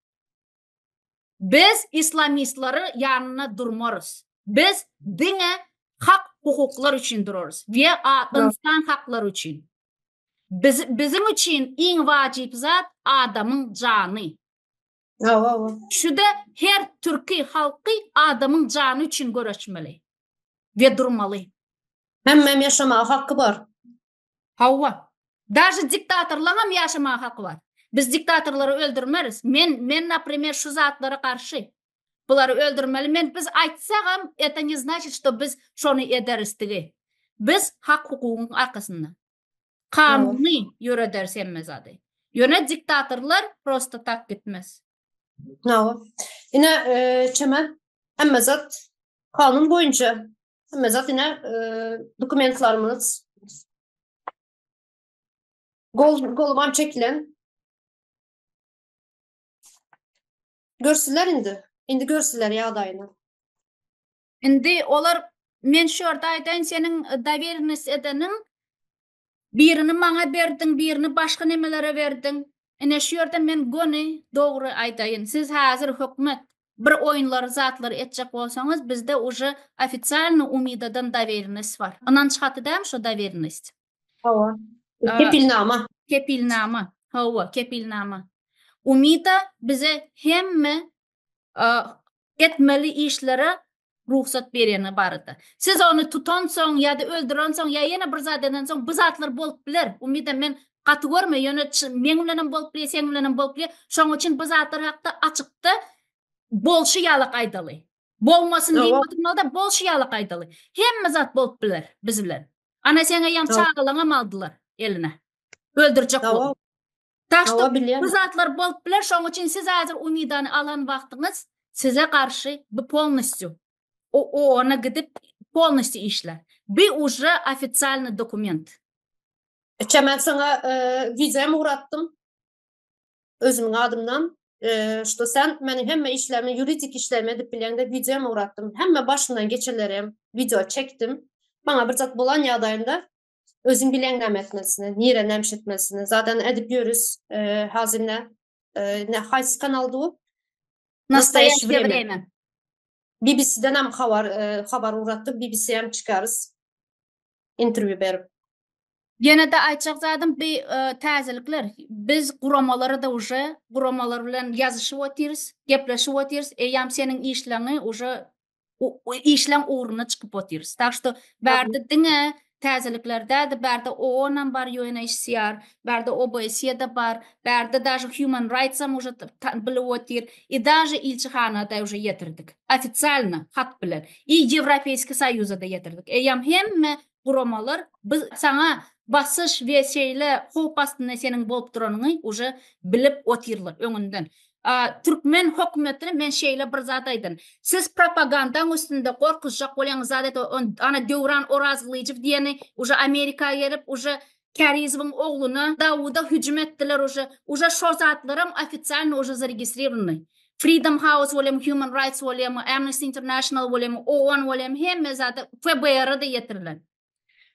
Biz islamistlary ýanynda durmarys. Biz diňe hak hukuklar üçin durarys we ynsan haklary üçin. Biz biziň üçin iň wajyp zat adamyň jany. Hawa, hawa. Şuda her türki halky adamyň jany üçin göreşmeli we durmaly. Hemmäm ýaşamaga haky bar. Hawa. Daže diktatorlaňam ýaşamaga haky bar. Biz diktatorlary öldürmeris. Men, men naprimer şu zatlara garşy. Bulary öldürmeli. Men biz aýtsagam, это не значит, что biz şony ederis digi. Biz hak-hukugyň arkasynda. Kanuny ýörederis hemme zady. Ýöne diktatorlar prosto tak gitmez. Hawa. Ine, e, Çemen, hemme zat kanun boýunça, hemme zat ine e, dokumentlarymyz gol golumam çekilen. Görsünler indi. Indi görsünler ýagdaýyny. Indi olar men şu ýerde aýdaýyn seniň dowerennost edeniň birini maňa berdiň birini başga nemelere berdiň. Ine şu ýerde men göni dogry aýdaýyn siz häzir hökümet bir oýunlary zatlary etjek bolsaňyz bizde uje ofitsialnyý umidadan dowerennost bar. Ynanç haty dämi şo dowerennost? Hawa. Kepilnama. Kepilnama. Hawa, kepilnama. Umida bize hemme etmeli işlere rugsat bereni barada. Siz ony tutansoň ýa-da öldürensoň ýa ýene bir zat edensoň bu zatlar bolup biler. Umida men gaty görme ýöne meň bilenem bolup biler, seň bilenem bolup biler. Şoň üçin bu zatlar hakda açykda bolşy ýalak aýdaly. Bolmasyn diýip oturmaly-da bolşy ýalak aýdaly. Hemme zat bolup biler biz bilen. Ana seň eýýäm çagalaňam aldylar eline. Öldürjek bolup. Tak şto bu zatlar bolup biler, şoň üçin siz häzir Umidany alan wagtyňyz size garşy bu polnostýu OON-a gidip polnostýu işlär. Bu uje ofitsialnyý dokument. Çemen saňa wideo hem ugratdym. Özümiň adymdan. Şto sen meniň hemme işlerimi, ýuridik işlerimi edip bilýäň-de wideo hem ugratdym. Hemme başymdan geçenleri hem wideo çekdim. Maňa bir zat bolan ýagdaýynda Özüň bileň näme etmelisini, nire näme iş etmelisini. Zaten edip ýörüs. Hazir ne ne haýsy kanaldy bu? Nastoýaşiýe wremä. BBC-den hem habar habar ugratdyk. BBC hem çykarys. Interwýu berip. Ýene-de aýtjak zadym bi täzelikler. Biz guramalara-da uje guramalar bilen ýazyşyp otyrys, gepleşip otyrys. Eýýäm seniň işleňi uje işleň ugruna çykyp otyrys. Tak şto bärde diňe täzelikler däldi, bärde OON-am bar, UNHCR, bärde OBSE-de bar, bärde daže Human Rights-am uje bilip otyr, i daže ilçihana-da uje ýetirdik. Ofitsialno hat bilen. I Ýewropeýski Soýuza-da ýetirdik. Eýýäm hemme guramalar biz saňa basyş we şeýle howp astynda seniň bolup duranyňy uje bilip otyrlar öňünden. Türkmen hökümetine men şeýle bir zat aýdyn. Siz propagandaň üstünde gorkuzjak bolýaňyz zat et ana Döwran Orazgylyjow diýeni uje Amerika gelip uje Kärizowyň ogluna Dawuda hüjüm etdiler uje uje şo zatlaram ofitsialno uje zaregistrirovanyý. Freedom House bolýamy Human Rights bolýamy Amnesty International bolýamy OON bolýamy hemme zada FBR-a-da ýetirilen.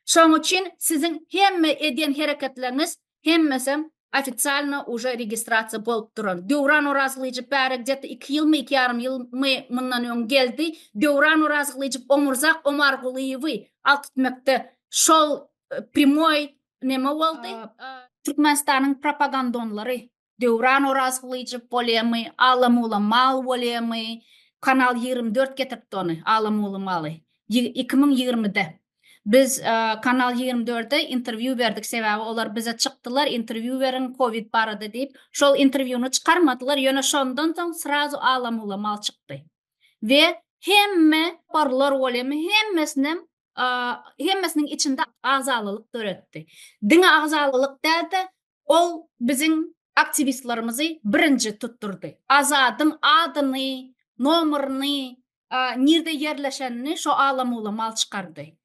Şoň üçin siziň hemme edýän hereketleriňiz hemmesem ofitsialno uje registrasiýa bolup duran. Döwran Orazgylyjow bäri gde-to iki ýylmy iki ýarym ýylmy mundan öň geldi. Döwran Orazgylyjow Omurzak Omargulyýewi altitmekde şol primoý neme boldy. Türkmenistanyň propagandonlary Döwran Orazgylyjow bolýamy, Ala-mula mal bolýamy, Kanal 24 getiripdi ony, Ala-mula maly. 2020-de. Biz Kanal 24-de interwýu berdik, sebäbi olar bize çykdylar, interwýu beriň covid barada diýip. Şol interwýuny çykarmadylar, ýöne şondan soň srazu Ala-mula mal çykdy. We hemme barlar bolýamy, hemmesinem hemmesiniň içinde agzalalyk döretdi. Diňe agzalalyk däl-de, Ol biziň aktiwistlerimizi birinji tutdurdy. Azadyň adyny, nomerini, nirde ýerleşenini şo ala-mula mal çykardy.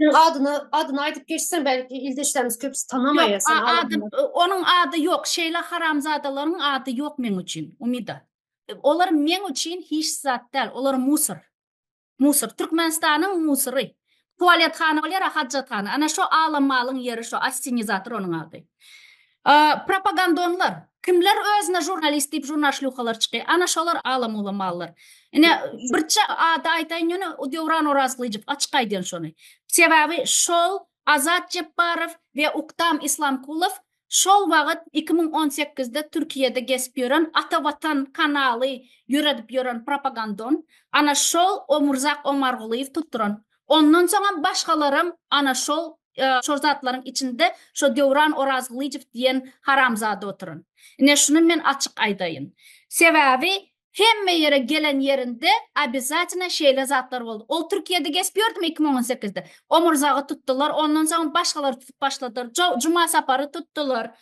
Seň adyny adyny aýdyp geçseň belki ildeşlerimiz köpüsi tanamaýar sen Ýok, ady onuň ady ýok. Şeýle haramzadalaryň ady ýok meň üçin, Umida. olar meň üçin hiç zat däl, olar musor. Musor. Türkmenistanyň musory. Tualethana bolýar-a, hajathana. Ana şo alamalyň ýeri şo, astenizator onuň ady. Propagandonlar. Kimler özüne žurnalist diýip žurnaşlýuhalar çykýar. Ana şolar alam-ulam mallar. Ine, birçe ady aýdaýyn ýöne Döwran Orazgylyjow açyk aýdýan şony. Sebäbi şol Azat Jepbarow we Uktam Islamkulow şol wagt 2018-de Türkiýede gezip ýören Ata Watan kanaly ýöredip ýören propagandon, ana şol Omurzak Omargulyýew tutduran. Ondan soňam başgalaram ana şol şol zatlaryň içinde şo Döwran Orazgylyjow diýen haramzada oturan. Ine şuny men açyk aýdaýyn. Sebäbi Hemme ýere gelen ýerinde obezatino şeýle zatlar boldy. Ol Türkiýede gezip ýördümi 2018-de? Omurzagy tutdular, ondan soň başgalary tutup başladylar. Juma Sapary tutdular.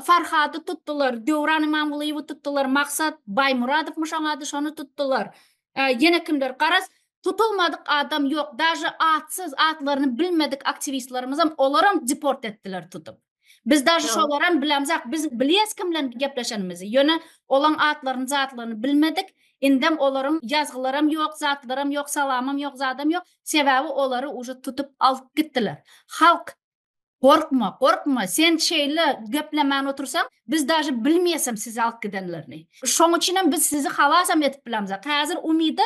Farhady tutdular, Döwran Ymamgulyýewi tutdular, Maksat Baýmuradowmy şoň ady, şony tutdular. Ýene kimler? Garaz, tutulmadyk adam ýok. Daže atsyz, atlaryny bilmedik aktiwistlerimizem olaram deport etdiler tutup. Biz daže şolaram bilemzak, biz bilýäs kim bilen gepleşenimizi, ýöne olaň atlaryny zatlaryny bilmedik, indem olaryň ýazgylaram ýok, zatlaram ýok, salamam ýok, zadam ýok, sebäbi olary uje tutup alyp gitdiler. Halk gorkma, gorkma, sen şeýle geplemän otursaň, biz daže bilmeýäsem sizi alyp gidenlerini. Şoň üçinem biz sizi halasam edip bilemzak. Häzir Umyda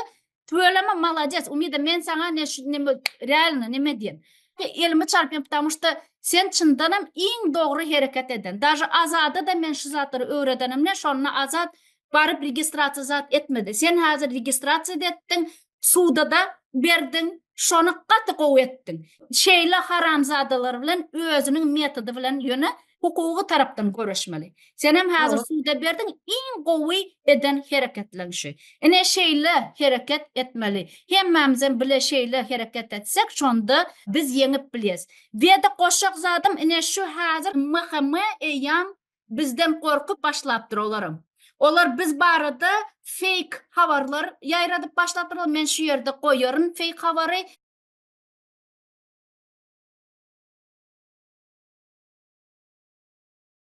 Tüweleme malades Umida men saňa ne şu neme realno neme diýen. Elimi çarpýan потому что sen çyndanam iň dogry hereket eden. Daže Azada da men şu zatlary öwredenimde şonda Azat baryp registrasiýa zat etmedi. Sen häzir registrasiýa-da etdiň, suda-da berdiň, şony gaty gowy etdiň. Şeýle haramzadalar bilen özüniň metody bilen ýöne hukugy tarapdan göreşmeli. Senem häzir suda berdiň, iň gowy eden hereketleň şu. Ine şeýle hereket etmeli. Hemmämizem bile şeýle hereket etsek, şonda biz ýeňip bilýäs. Wede goşjak zadym ine şu häzir MHM eýýam bizden gorkup başlapdyr olaram. Olar biz barada feýk habarlar ýaýradyp başlapdyrlar. Men şu ýerde goýaryn feýk habary.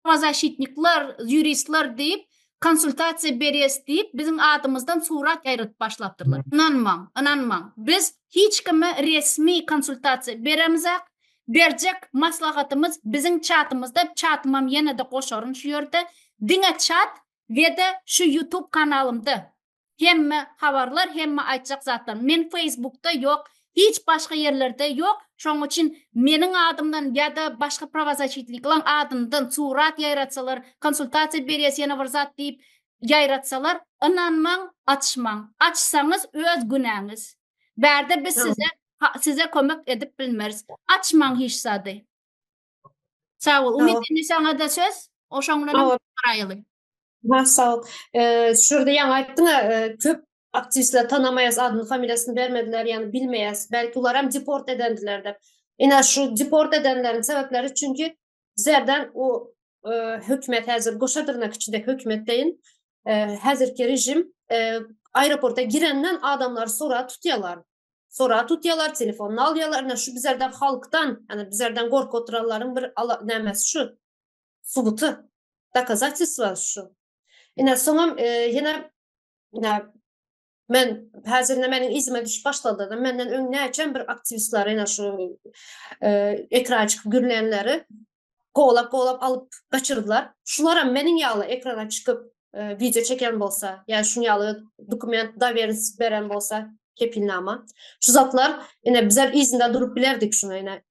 Prawozasitnikler, ýuristler diýip, konsultasiýa berýäs diýip, biziň adymyzdan surat ýaýradyp başlapdyrlar. Ynanmaň, ynanmaň. Biz hiç kime resmi konsultasiýa beremzak. Berjek maslahatymyz biziň çatymyzda, çatymam ýene-de goşaryn şu ýerde. Diňe çat we-de şu YouTube kanalymda. Hemme habarlar, hemme aýtjak zatlarym. Men Facebookda ýok, hiç başga ýerlerde ýok. Şonuň üçin meniň adymdan ýa-da başga prawozaşitniklaň adyndan surat ýaýratsalar, konsultasiýa berýäs ýene bir zat diýip ýaýratsalar, ynanmaň, açmaň. Açsaňyz öz günäňiz. Bärde biz size size kömek edip bilmeris. Açmaň hiç zady. Sag bol. Umyt indi saňa-da söz. Oşoň bilen hem garaýaly. Ha, sag bol. Şu ýerde ýaňy aýtdyň-a, köp aktiwistler tanamaýas, adyny, familiýasyny bermediler, ýagny bilmeýäs. Belki olar hem deport edendiler diýip. Ine şu deport edenleriň sebäpleri çünki bizlerden o hökümet häzir goşa dyrnak içinde hökümet deýin, häzirki režim aeroporta girenden adamlary sora tutýarlar. Sora tutýarlar, telefonyny alýarlar. Ine şu bizlerden halkdan, ýagny bizlerden gorkup oturanlaryň bir nämesi şu. Subuty, dokazatelstwasy şu. Ine soňam ýene ine men häzir ine meniň yzyma düşüp başladylar. Menden öň näçem bir aktiwistler ine şu ekrana çykyp gürlänleri kowalap-kowalap alyp gaçyrdylar. Şularam meniň ýaly ekrana çykyp wideo çeken bolsa, ýa şuň ýaly dokument dowernost beren bolsa, kepilnama. Şu zatlar ine bizler yzynda durup bilerdik şuny ine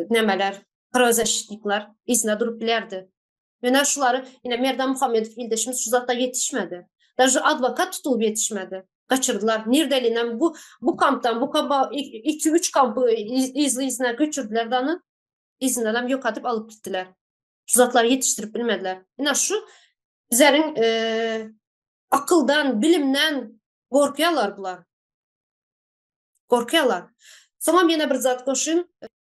nämeler, prawozasşitnikler yzynda durup bilerdi. Ýöne şulary ine Merdan Muhammedow ildeşimiz şu zatda ýetişmedi. Daže adwokat tutulyp ýetişmedi. Gaçyrdylar. Nirdelinem bu bu kampdan bu kampa 2-3 kampy yzly-yzyna göçürdiler dany. Yzyndanam ýok atyp alyp gitdiler. Şu zatlary ýetişdirip bilmediler. Ine şu bizleriň akyldan, bilimden gorkýarlar bular. Gorkýarlar. Soňam ýene bir zat goşyn.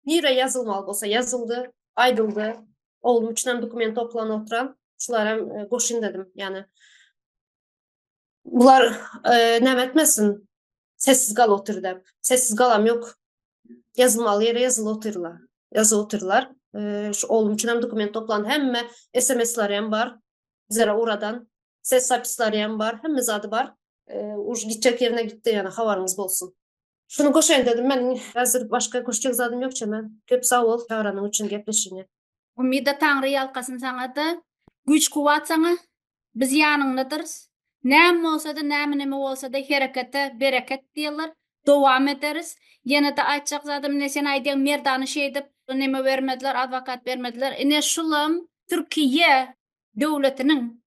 Nirä ýazylmaly bolsa ýazyldy, aýdyldy. Oglum üçinem dokument toplan oturan. Şularam goşyn dedim. Ýani bular näme etmesin? Sessiz gal otur dep. Sessiz galam ýok. Ýazylmaly ýere ýazylyp otyrlar. Ýazyp otyrlar. Şu oglum üçinem dokument toplan hemme SMS-leri hem bar. Bizlere ugradan. Ses zapisleri bar, hemme zady bar. Uj gitjek ýerine gitdi ýöne habaryňyz bolsun. Şuny goşaýyn dedim men häzir başga goşjak zadym ýok çemen. Köp sag bol çagyranyň üçin gepleşigiňe. Umyda Taňry ýalkasyn saňada güýç kuwwat saňa biz ýanyňdadyrys näme bolsada näme neme bolsada herekete bereket diýerler dowam ederis ýenede aýtjak zadym ine sen aýdýaň Merdany şeýdip neme bermediler adwokat bermediler ine şulam Türkiýe döwletiniň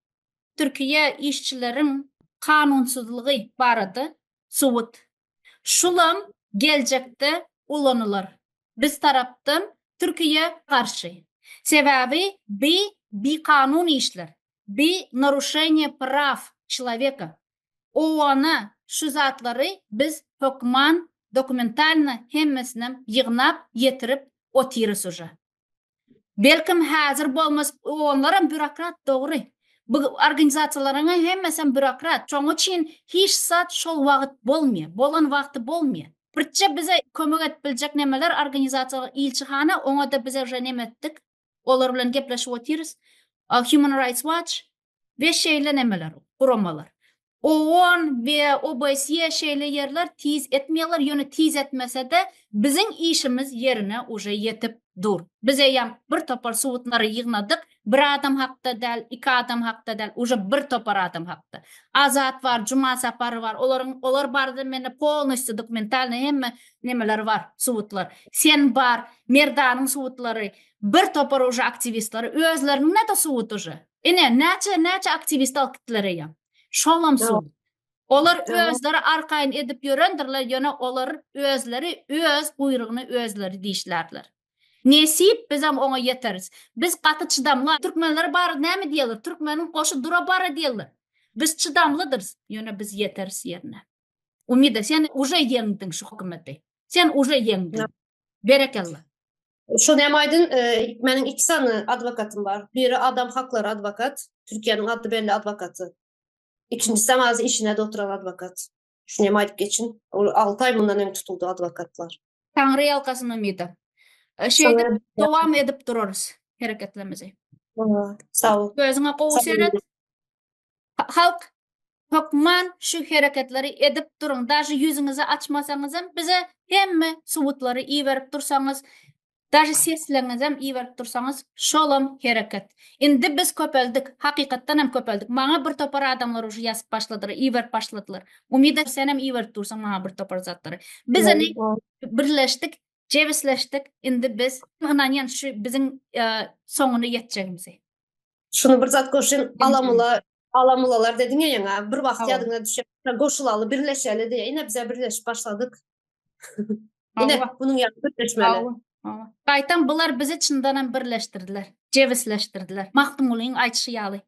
Türkiýe işçileriň kanunsyzlygy barada subut. Şulam geljekde ulanylar. Biz tarapdan Türkiýe garşy. Sebäbi bi bikanun işler. Bi naruşeniýe praw çloweka. Oona şu zatlary biz hökman dokumentalno hemmesinem ýygnap ýetirip otyrys uje. Belkim häzir bolmaz, onlaram bürokrat dogry. Bu organizasiýalaryň hemmesem bürokrat. Şoň üçin hiç zat şol wagt bolmaýar. Bolan wagty bolmaýar. Birje bize kömek edip biljek nemeler organizasiýalar ilçihana oňada bize uje neme etdik. Olar bilen gepleşip otyrys. Human Rights Watch we şeýle nemeler guramalar. OON we OBSE şeýle ýerler tiz etmeýärler, ýöne tiz etmese-de biziň işimiz ýerine uje ýetip dur. Biz eýýäm bir topar subutlary ýygnadyk, bir adam hakda däl, iki adam hakda däl, uje bir topar adam hakda. Azat bar, Juma Sapar bar, olaryň olar barada mende polnostýu dokumentalnyý hemme nemeler bar, subutlar. Sen bar, Merdanyň subutlary, bir topar uje aktiwistleri, özlerinde-de subut uje. Ine, näçe, näçe aktiwist alyp gitdiler eýýäm. Şolam subut. Olar özleri arkaýyn edip ýörendirler, ýöne olar özleri öz guýrugyny özleri dişlärler. Nesip bizem oňa ýeteris. Biz gaty çydamly. Türkmenler barada näme diýerler? Türkmeniň goşy dura-bara diýerler. Biz çydamlydyrys, ýöne biz ýeteris ýerine. Umida, sen uje ýeňdiň şu hökümeti. Sen uje ýeňdiň. Berekella. Şony hem aýdyn, meniň iki sany adwokatym bar. Biri adam haklary adwokat, Türkiýäniň adly belli adwokaty. Ikinjisi hem az işine-de oturan adwokat. Şuny hem aýdyp geçin. Ol 6 aý mundan öň tutuldy adwokatlar. Taňry ýalkasyn Umida. Şeýdip dowam edip durarys hereketlerimizi. Sag bol. Özüňe gowy seret. Halk hökman şu hereketleri edip duruň. Daže ýüzüňizi açmasaňyzam bize hemme subutlary iberip dursaňyz, daže sesleňizem iberip dursaňyz şolam hereket. Indi biz köpeldik, hakykatdan hem köpeldik. Maňa bir topar adamlar uje ýazyp başladylar, iberip başladylar. Umyda senem iberip dursaň maňa bir topar zatlary. Biz indi birleşdik, jebisleşdik. Indi biz ynanýan şu biziň soňuna ýetjegimizi. Şuny bir zat goşayım. Alamula, alamulalar dedin ya ýaňa. Bir wagt ýadyňa düşýär. Goşulaly, birleşeli diýe. Ine bize birleşip başladyk. Ine bunuň ýaly birleşmeli. Gaýtam bular bizi çyndanam birleşdirdiler. Jebisleşdirdiler. Magtymgulyň aýdyşy ýaly.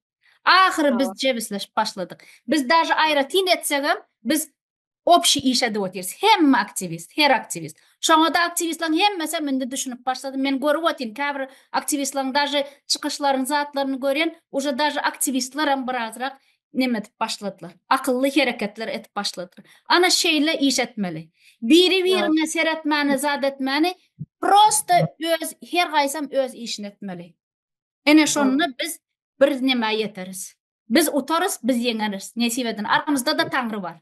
Ahyry biz jebisleşip başladyk. Biz daže aýratyn etsegem, biz Obşi iş edip otyrys. Hemme aktiwist, her aktiwist. Şoňa-da aktiwistleriň hemmesem indi düşünip başlady. Men görüp otyryn, käbir aktiwistleriň daže çykyşlaryny, zatlaryny görýän, uje daže aktiwistlerem birazrak neme edip başladylar. Akylly hereketler edip başladylar. Ana şeýle iş etmeli. Biri-birine seretmäni, zat etmäni, prosto öz, her gaýsam öz işini etmeli. Ene şonda biz bir nemä ýeteris. Biz utarys, biz ýeňeris. Nesip edin. Arkamyzda-da Taňry bar.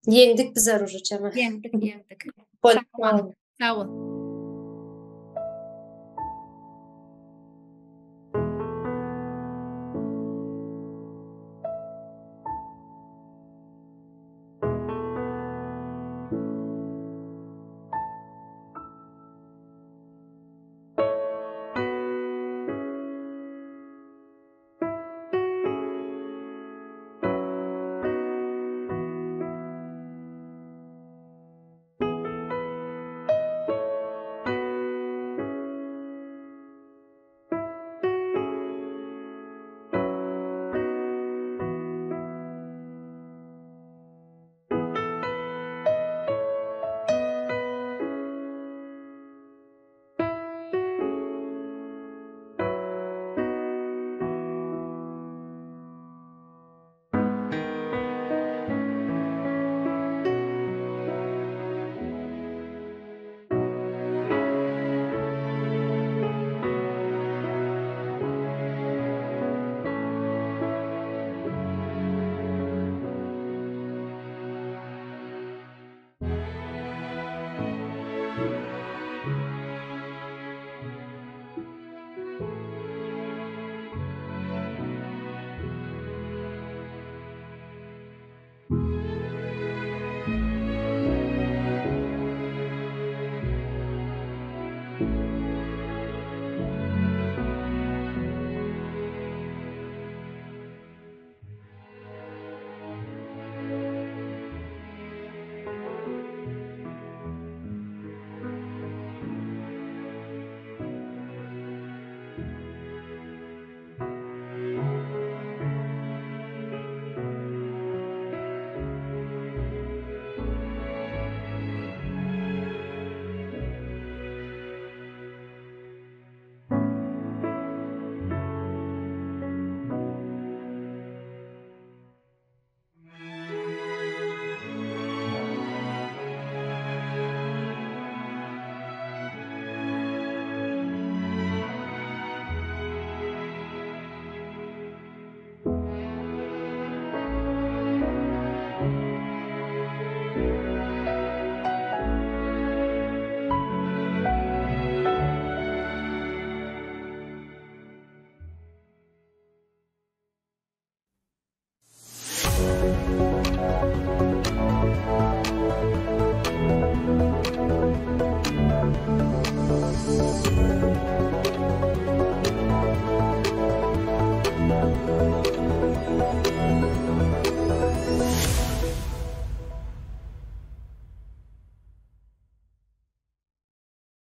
Ýeňdik biz oružy çeme. Ýeňdik, ýeňdik. Sag bol. Sag bol.